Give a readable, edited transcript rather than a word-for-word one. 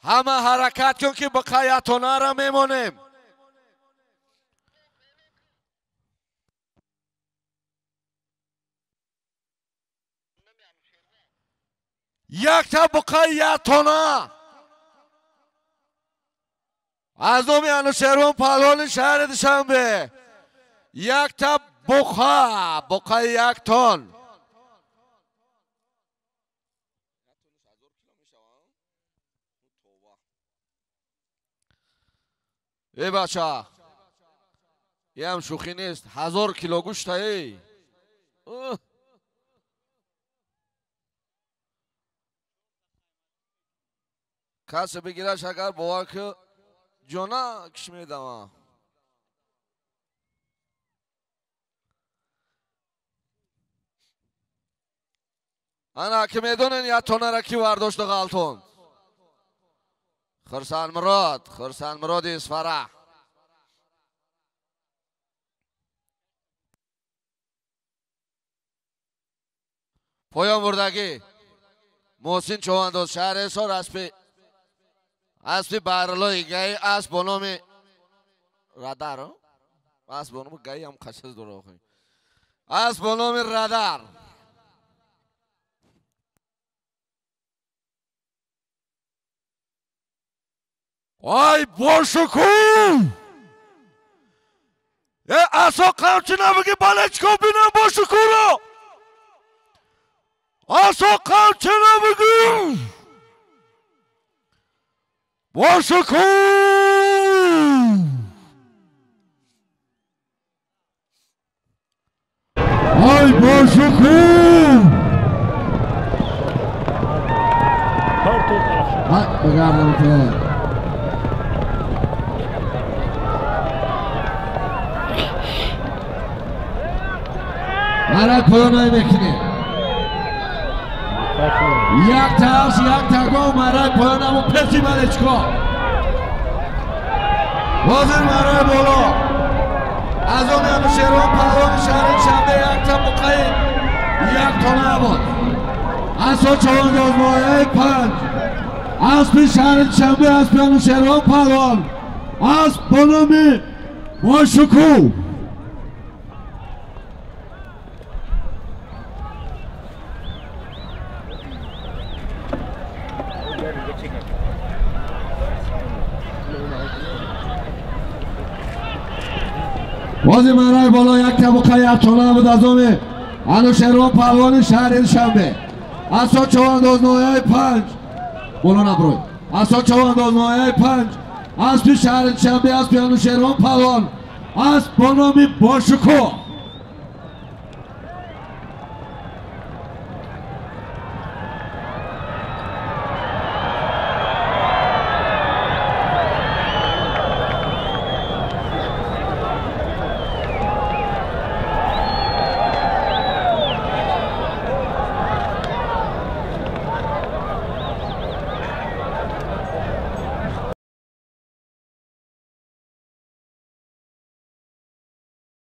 Ҳама ҳаракат кун ки буқа як тонара мемонем. Якта буқа як тона. Аз номи Анушервон паҳлавони шаҳри Душанбе. Якта буқа, буқаи як тон. Эй бача, ям шӯхӣ нест, 1000 кило гӯшта эй. Касе бигираш агар бовар ки ҷона киш медама. Ана ки медонен як тонара ки вардошта ғалтон. Хурсандмурод, Хурсандмуроди Исфара. Поён бурдагӣ Муҳсин Човандоз шаҳри Ҳисор аспи Баҳруллои Гаи асп бо номи Радар, асп бо номи Гаи ҳам қашаз дора охи. Асп бо номи Радар. Ай бошукӯ! Э асо қамчи набиги балечко бинам бошукӯро! Асо қамчи набиги! Бошукӯ! Ай бошукӯ! Ай бигардам ту. Марак поёнай мекунӣ. Як тас, як таго марак поёнаму пеши балечко. Ҳозир марай боло. Аз он Анушервон паҳлавони шаҳри Душанбе якта буқаи як тона буд. Асо чавандоз мояи 5. Аспи шаҳри Душанбе, аспи Анушервон паҳлавон. Асп бо номи Бошукӯ. Бози марай боло як табуқа як тона буд аз номи Анушервон паҳлавони шаҳри Душанбе. Асо чавандоз ноҳияи 5. Боло наброй. Асо чавандоз ноҳияи 5. Аспи шаҳри Душанбе, аспи Анушервон паҳлавон. Асп бо номи Бошукӯ.